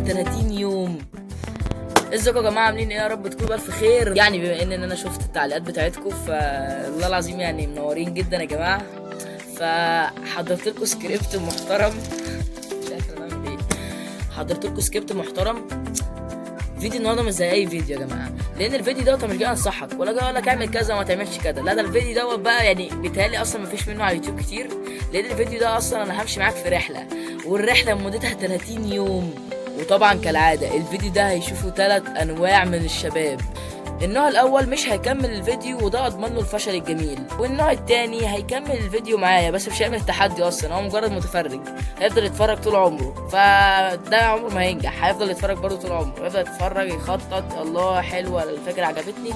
30 يوم. ازيكم يا جماعه؟ عاملين ايه؟ يا رب تكونوا بالف خير. يعني بما ان انا شفت التعليقات بتاعتكم، فالله العظيم يعني منورين جدا يا جماعه. فحضرت لكم سكريبت محترم، مش عارف انا بعمل ايه. حضرت لكم سكريبت محترم. فيديو النهارده مش زي اي فيديو يا جماعه، لان الفيديو دوت مش جاي انصحك ولا جاي اقول لك اعمل كذا وما تعملش كذا. لا، ده الفيديو دوت بقى يعني بيتهيألي اصلا مفيش منه على اليوتيوب كتير، لان الفيديو ده اصلا انا همشي معاك في رحله، والرحلة مدتها 30 يوم. وطبعا كالعادة الفيديو ده هيشوفوا 3 انواع من الشباب. النوع الاول مش هيكمل الفيديو، وده اضمن له الفشل الجميل. والنوع التاني هيكمل الفيديو معايا بس مش هيعمل التحدي اصلا، هو مجرد متفرج هيفضل يتفرج طول عمره، فده عمره ما هينجح. هيفضل يتفرج برضه طول عمره، هيفضل يتفرج يخطط، الله حلوة الفكرة عجبتني،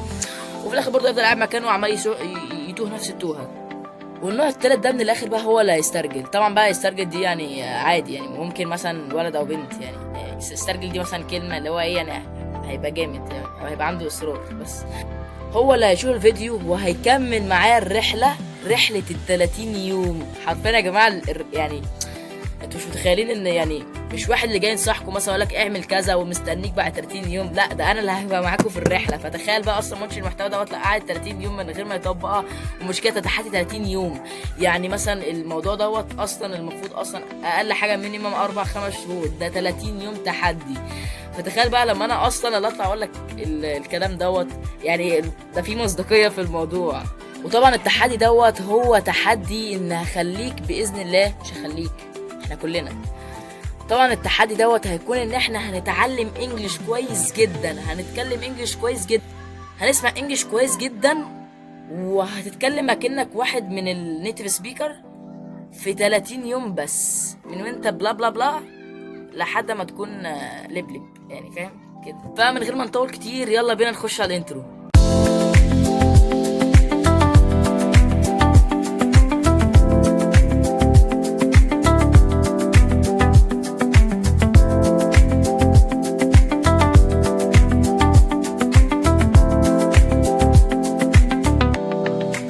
وفي الاخر برضه يفضل قاعد مكانه وعمال يتوه نفس التوهه. والنوع التالت ده من الاخر بقى هو اللي هيسترجل. طبعا بقى يسترجل دي يعني عادي، يعني ممكن مثلا ولد او بنت، يعني استرجل دي مثلا كلمة اللي هو ايه، يعني هيبقى جامد يعني، او هيبقى عنده اصرار. بس هو اللي هيشوف الفيديو وهيكمل معايا الرحله، رحله ال 30 يوم. حرفيا يا جماعة يعني انتوا مش متخيلين ان يعني مش واحد اللي جاي ينصحكم مثلا يقول لك اعمل كذا ومستنيك بعد 30 يوم، لا ده انا اللي هبقى معاكم في الرحله. فتخيل بقى اصلا منشر المحتوى دوت لا قاعد 30 يوم من غير ما يطبقها، ومشكلة تحدي 30 يوم. يعني مثلا الموضوع دوت اصلا المفروض اصلا اقل حاجة minimum 4 5 شهور، ده 30 يوم تحدي. فتخيل بقى لما انا اصلا اللي اطلع اقول لك الكلام دوت، يعني ده في مصداقية في الموضوع. وطبعا التحدي دوت هو تحدي ان هخليك باذن الله، مش هخليك، احنا كلنا طبعا التحدي دوت هيكون ان احنا هنتعلم English كويس جدا، هنتكلم English كويس جدا، هنسمع English كويس جدا، وهتتكلم اكنك واحد من ال native speaker في 30 يوم بس، من وانت بلا بلا بلا لحد ما تكون لبلب يعني، فاهم كده؟ فمن غير ما نطول كتير يلا بينا نخش على ال intro.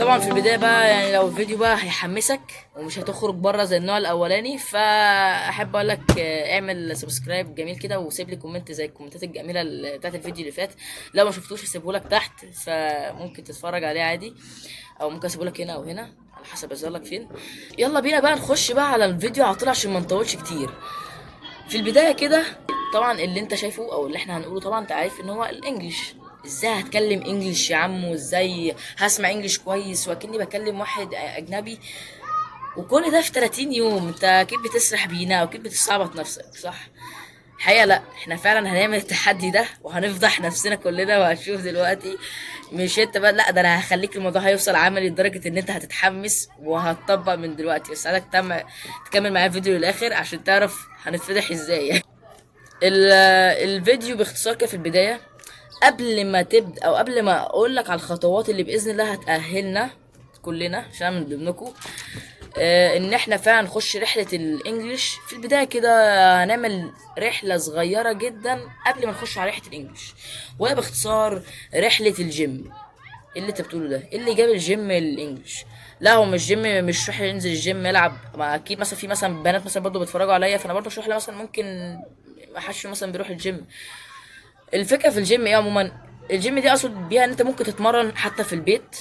طبعا في البداية بقى يعني لو الفيديو بقى هيحمسك ومش هتخرج بره زي النوع الاولاني، فاحب اقول لك اعمل subscribe جميل كده، وسيب لي comment زي الكومنتات الجميلة اللي بتاعت الفيديو اللي فات. لو ما شفتوش هسيبه لك تحت، فممكن تتفرج عليه عادي، او ممكن اسيبه لك هنا او هنا على حسب يظهر لك فين. يلا بينا بقى نخش بقى على الفيديو على طول عشان ما نطولش كتير. في البداية كده طبعا اللي انت شايفه او اللي احنا هنقوله، طبعا انت عارف ان هو ال English. ازاي هتكلم English يا عم؟ وازاي هسمع English كويس واكني بكلم واحد اجنبي، وكل ده في 30 يوم؟ انت اكيد بتسرح بينا واكيد بتستعبط نفسك، صح؟ الحقيقة لا، احنا فعلا هنعمل التحدي ده وهنفضح نفسنا كلنا، وهتشوف دلوقتي. مش انت بقى، لا ده انا هخليك الموضوع هيوصل عملي لدرجة ان انت هتتحمس وهتطبق من دلوقتي. بس عايزك تكمل معايا الفيديو للاخر عشان تعرف هنتفضح ازاي. الفيديو باختصار كده، في البداية قبل ما تبدا او قبل ما اقول لك على الخطوات اللي باذن الله هتاهلنا كلنا، عشان أنا من ضمنكم، ان احنا فعلا نخش رحله ال English. في البداية كده هنعمل رحله صغيرة جدا قبل ما نخش على رحله ال English، وهي باختصار رحله الجيم. ايه اللي انت بتقوله ده؟ ايه اللي جاب ال gym ال English؟ لا هو مش جيم، مش راح ينزل الجيم يلعب. ما اكيد مثلا في مثلا بنات مثلا برضو بيتفرجوا عليا، فانا برضو اشرح لها مثلا ممكن ما حدش مثلا بيروح الجيم. الفكرة في الجيم ايه عموما؟ الجيم دي اقصد بيها ان انت ممكن تتمرن حتى في البيت،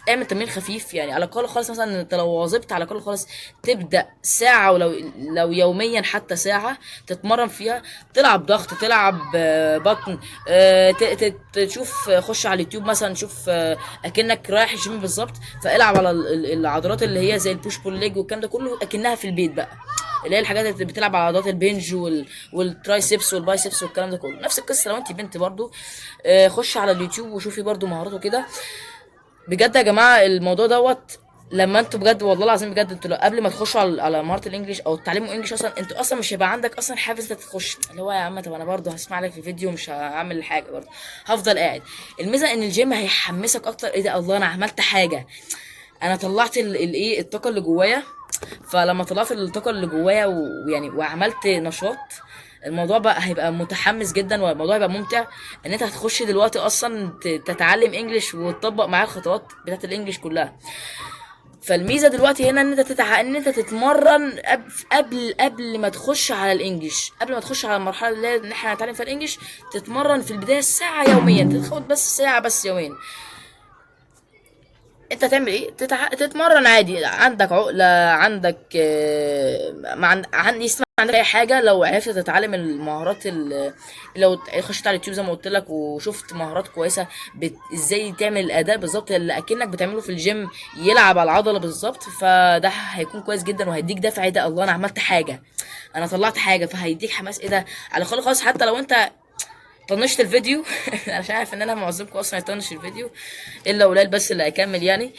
اعمل تمرين خفيف يعني على الاقل خالص. مثلا انت لو واظبت على الاقل خالص تبدا ساعه، ولو يوميا حتى ساعة تتمرن فيها، تلعب ضغط، تلعب بطن، تشوف، خش على اليوتيوب مثلا شوف اكنك رايح الجيم بالظبط، فالعب على العضلات اللي هي زي ال push pull leg والكلام ده كله اكنها في البيت بقى، اللي هي الحاجات اللي بتلعب على عضلات ال bench وال triceps وال biceps والكلام ده كله. نفس القصة لو انت بنت برضو، خش على اليوتيوب وشوفي برضو مهاراته كده. بجد يا جماعة الموضوع دوت لما انتوا بجد والله العظيم بجد انتوا لو قبل ما تخشوا على مهارة ال English او تتعلموا English اصلا، انتوا اصلا مش هيبقى عندك اصلا حافز انت تخش، اللي هو يا عم طب انا برضه هسمع لك في الفيديو مش هعمل حاجه، برضه هفضل قاعد. الميزة ان الجيم هيحمسك اكتر، ايه ده الله انا عملت حاجه، انا طلعت الايه الطاقة اللي جوايا. فلما طلعت الطاقة اللي جوايا ويعني وعملت نشاط، الموضوع بقى هيبقى متحمس جدا، والموضوع هيبقى ممتع ان انت هتخش دلوقتي اصلا تتعلم English وتطبق معاه الخطوات بتاعت ال English كلها. فالميزه دلوقتي هنا ان انت تتمرن قبل ما تخش على ال English، قبل ما تخش على المرحلة اللي هي ان احنا هنتعلم فيها ال English، تتمرن في البداية ساعة يوميا، تاخد بس ساعة بس يوميا. انت هتعمل ايه؟ تتمرن عادي، عندك عقلة، عندك ما عند... عن... يسمع عندك اي حاجة. لو عرفت تتعلم المهارات لو خشيت على اليوتيوب زي ما قلت لك وشفت مهارات كويسة ازاي تعمل الاداء بالظبط اللي اكنك بتعمله في الجيم، يلعب على العضلة بالظبط، فده هيكون كويس جدا وهيديك دافع. ايه ده، الله انا عملت حاجة، انا طلعت حاجة، فهيديك حماس. ايه ده على خالص خالص. حتى لو انت طنشت الفيديو عشان عارف ان انا معظمكم اصلا هيطنش الفيديو الا قليل بس اللي هيكمل يعني.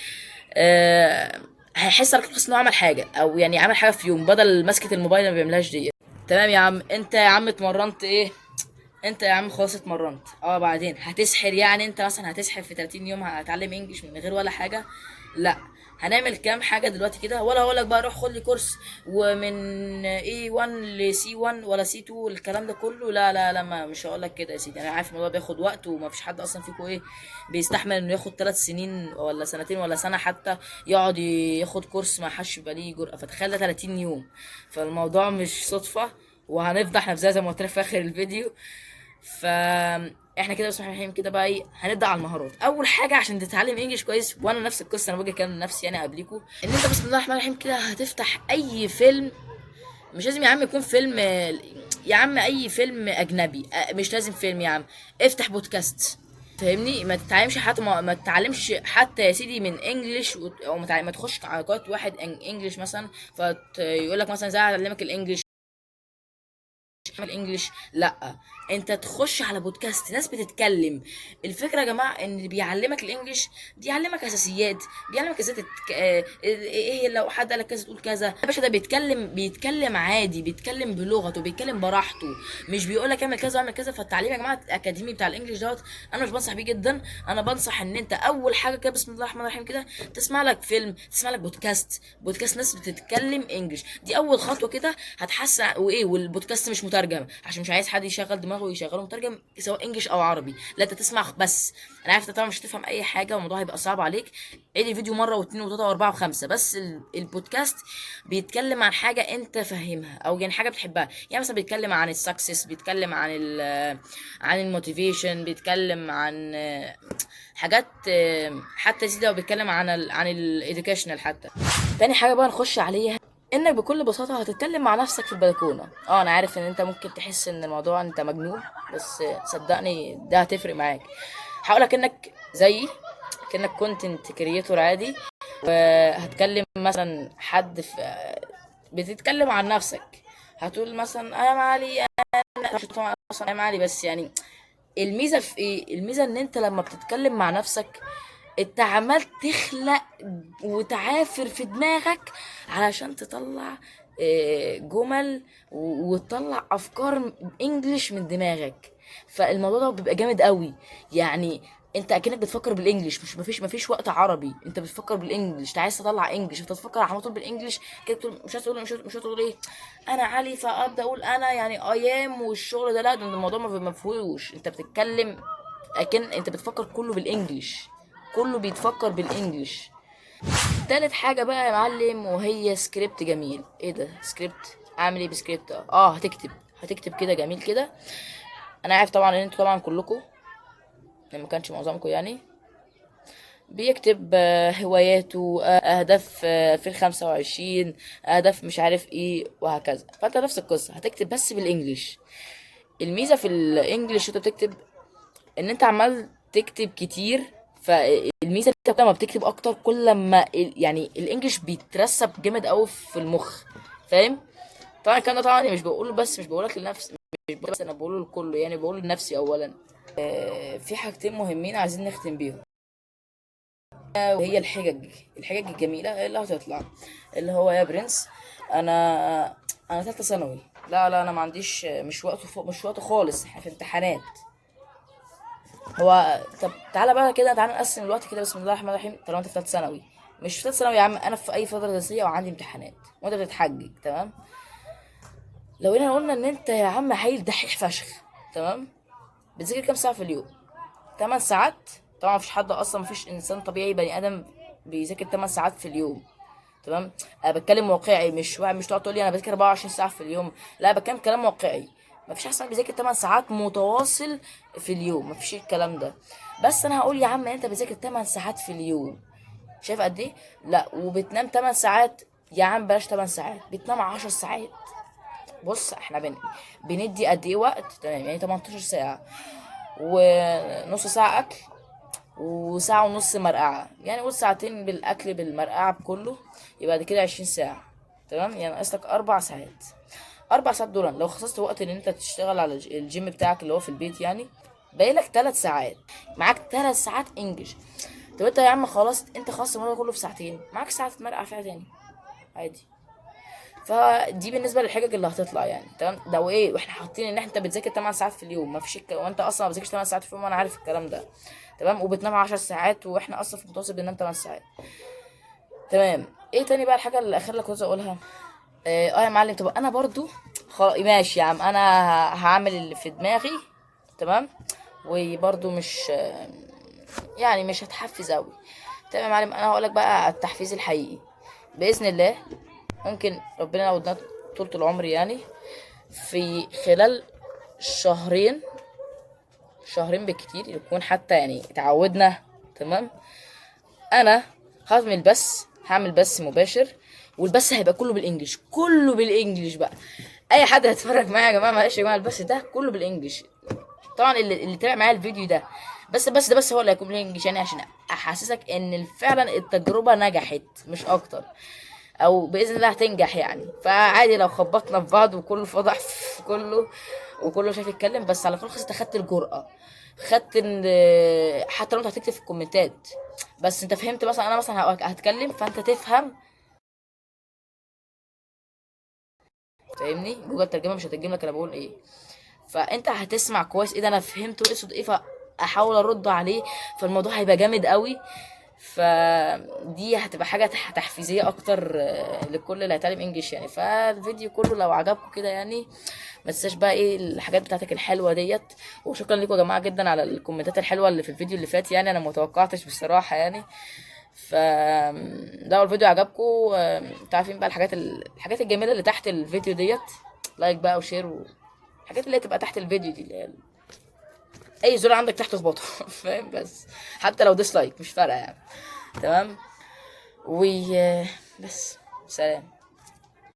هيحس على خلاص انه عمل حاجة، او يعني عمل حاجة في يوم بدل مسكه الموبايل اللي ما بيعملهاش دي. تمام يا عم، انت يا عم اتمرنت ايه؟ انت يا عم خلاص اتمرنت، بعدين هتسحر يعني، انت مثلا هتسحر في 30 يوم هتعلم English من غير ولا حاجة؟ لا، هنعمل كام حاجة دلوقتي كده. ولا هقول لك بقى روح خد لي كورس ومن A1 ل C1 ولا C2 والكلام ده كله، لا لا لا، ما مش هقول لك كده يا سيدي. انا عارف الموضوع بياخد وقت، وما فيش حد اصلا فيكم ايه بيستحمل انه ياخد 3 سنين ولا سنتين ولا سنة حتى يقعد ياخد كورس، ما حدش يبقى ليه جرأة. فتخيل ده 30 يوم، فالموضوع مش صدفة، وهنفضح نفسنا زي ما قلت لك في اخر الفيديو. فاحنا كده بسم الله الرحمن الرحيم كده بقى ايه، هنبدا على المهارات. اول حاجة عشان تتعلم English كويس، وانا نفس القصة انا باجي اكلم نفسي يعني قبليكوا، ان انت بسم الله الرحمن الرحيم كده هتفتح اي فيلم، مش لازم يا عم يكون فيلم يا عم، اي فيلم اجنبي، مش لازم فيلم يا عم، افتح بودكاست، فاهمني؟ ما تتعلمش حتى، ما تتعلمش حتى يا سيدي من English، او ما تخش على قناة واحد English مثلا فيقول لك مثلا ازاي اعلمك ال English، ال English، لا، انت تخش على بودكاست ناس بتتكلم. الفكرة يا جماعة ان اللي بيعلمك ال English بيعلمك اساسيات، بيعلمك ازاي ايه لو حد قالك كذا تقول كذا. يا باشا ده بيتكلم عادي، بيتكلم بلغته، بيتكلم براحته، مش بيقول لك اعمل كذا واعمل كذا. فالتعليم يا جماعة الاكاديمي بتاع ال English دوت انا مش بنصح بيه جدا. انا بنصح ان انت اول حاجة كده بسم الله الرحمن الرحيم كده تسمع لك فيلم، تسمع لك بودكاست ناس بتتكلم English، دي اول خطوة كده هتحسن. وايه، والبودكاست مش مترجم عشان مش عايز حد يشغل دماغه ويشغله مترجم سواء English او عربي، لا انت تسمع بس. انا عارف انت طبعا مش هتفهم اي حاجة والموضوع هيبقى صعب عليك، عيد الفيديو مرة واثنين وثلاثة واربعة وخمسة، بس البودكاست بيتكلم عن حاجة انت فاهمها او يعني حاجة بتحبها. يعني مثلا بيتكلم عن ال success، بيتكلم عن ال motivation، بيتكلم عن حاجات، حتى سيدي لو بيتكلم عن ال educational حتى. تاني حاجة بقى نخش عليها، انك بكل بساطة هتتكلم مع نفسك في البلكونه. انا عارف ان انت ممكن تحس ان الموضوع انت مجنون، بس صدقني ده هتفرق معاك. هقولك انك زيي، كانك content creator عادي، وهتكلم مثلا حد في، بتتكلم عن نفسك، هتقول مثلا انا معالي، انا طبعا اصلا انا معالي، بس يعني الميزة في ايه؟ الميزة ان انت لما بتتكلم مع نفسك انت عمال تخلق وتعافر في دماغك علشان تطلع جمل وتطلع افكار English من دماغك. فالموضوع ده بيبقى جامد قوي، يعني انت اكنك بتفكر بال English، مش مفيش وقت عربي، انت بتفكر بال English، انت عايز تطلع English، انت تفكر على طول بال English كده، بتقول مش عايز تقول، مش هتقول ايه انا علي، فابدا اقول انا يعني I am والشغل ده، لا ده الموضوع ما فيهوش، انت بتتكلم اكن انت بتفكر كله بال English، كله بيتفكر بال English. تالت حاجة بقى يا معلم وهي سكريبت جميل. ايه ده سكريبت؟ اعمل ايه بسكريبت؟ هتكتب كده جميل كده. انا عارف طبعا ان انتوا طبعا كلكم، ما كانش معظمكم يعني بيكتب هواياته، اهداف، في 25، اهداف مش عارف ايه وهكذا. فانت نفس القصة هتكتب بس بال English. الميزة في ال English وانت بتكتب ان انت عمال تكتب كتير، فالميزه انت لما بتكتب اكتر كل ما ال English بيترسب جامد قوي في المخ، فاهم؟ طبعا الكلام ده طبعا مش بقوله بس، مش بقولك لنفسي، مش بقول بس، انا بقوله لكله، يعني بقوله لنفسي اولا. في حاجتين مهمين عايزين نختم بيهم، وهي الحجج الجميلة اللي هتطلع، اللي هو يا برنس انا ثالثة ثانوي، لا لا انا ما عنديش، مش وقته فوق، مش وقته خالص، احنا في امتحانات. هو طب تعالى بقى كده، تعالى نقسم الوقت كده بسم الله الرحمن الرحيم. طالما انت في ثالثة ثانوي، مش في ثالثة ثانوي يا عم، انا في اي فترة دراسية وعندي امتحانات وانت بتتحجج، تمام؟ لو هنا قلنا ان انت يا عم حيل دحيح فشخ، تمام؟ بتذاكر كام ساعة في اليوم؟ 8 ساعات. طبعا مفيش حد اصلا، مفيش انسان طبيعي بني ادم بيذاكر 8 ساعات في اليوم. تمام. انا بتكلم واقعي، مش واحد مش تقعد تقول لي انا بذاكر 24 ساعة في اليوم، لا بتكلم كلام واقعي. مفيش حاجة اسمها بيذاكر 8 ساعات متواصل في اليوم، مفيش الكلام ده. بس انا هقول يا عم انت بتذاكر 8 ساعات في اليوم، شايف قد ايه؟ لا وبتنام 8 ساعات، يا عم بلاش 8 ساعات، بتنام 10 ساعات. بص احنا بندي قد ايه وقت؟ تمام، يعني 18 ساعة ونص ساعة اكل وساعة ونص مرقعة، يعني قول ساعتين بالأكل بالمرقعة بكله، يبقى بعد كده 20 ساعة. تمام، يعني ناقص لك 4 ساعات. 4 ساعات دول لو خصصت وقت إن أنت تشتغل على الجيم بتاعك اللي هو في البيت، يعني باقي لك 3 ساعات. معاك 3 ساعات English. طب أنت يا عم خلاص، أنت خلصت الموضوع كله في ساعتين، معاك ساعة تمرقع فيها تاني عادي. فدي بالنسبة للحجج اللي هتطلع يعني. تمام، ده وايه واحنا حاطين ان انت بتذاكر 8 ساعات في اليوم، ما فيش وانت اصلا ما بتذاكرش 8 ساعات في اليوم، وانا عارف الكلام ده. تمام، وبتنام 10 ساعات، واحنا اصلا في المتوسط بننام 8 ساعات. تمام. ايه تاني بقى الحاجة الاخيرة اللي كنت اقولها؟ اه يا معلم، طب انا برضو ماشي يا عم، انا هعمل اللي في دماغي. تمام، وبرضو مش يعني مش هتحفز قوي. تمام يا معلم، انا هقولك بقى على التحفيز الحقيقي باذن الله. ممكن ربنا لو ادانا طولة العمر، يعني في خلال شهرين، شهرين بالكتير يكون حتى يعني اتعودنا. تمام، انا هعمل بث، هعمل بث مباشر، والبث هيبقى كله بال English، كله بال English بقى. اي حد هيتفرج معايا يا جماعة، معلش يا جماعة، البث ده كله بال English. طبعا اللي تابع معايا الفيديو ده بس ده بس هو اللي هيكون بال English، يعني عشان احسسك ان فعلا التجربة نجحت مش اكتر، او باذن الله هتنجح يعني. فعادي لو خبطنا في بعض وكله فضح في كله وكله مش عارف يتكلم، بس على الاقل خلاص انت خدت الجرأة، خدت ان حتى لو انت هتكتب في الكومنتات بس انت فهمت. مثلا انا مثلا هتكلم فانت تفهم، فاهمني؟ جوجل ترجمه مش هترجم لك انا بقول ايه، فانت هتسمع كويس ايه ده انا فهمت يقصد ايه، فاحاول ارد عليه، فالموضوع هيبقى جامد قوي. فدي هتبقى حاجة تحفيزيه اكتر لكل اللي هيتعلم English يعني. فالفيديو كله لو عجبكم كده يعني ما تنساش بقى ايه الحاجات بتاعتك الحلوة ديت. وشكرا لكم يا جماعة جدا على الكومنتات الحلوة اللي في الفيديو اللي فات، يعني انا ما توقعتش بصراحة يعني. ف لو الفيديو عجبكم، انتوا عارفين بقى الحاجات الجميلة اللي تحت الفيديو ديت، like بقى و share والحاجات اللي هي تبقى تحت الفيديو دي، اللي هي اي زرار عندك تحت اخبطه فاهم؟ بس حتى لو dislike مش فارقه يعني. تمام، و بس سلام.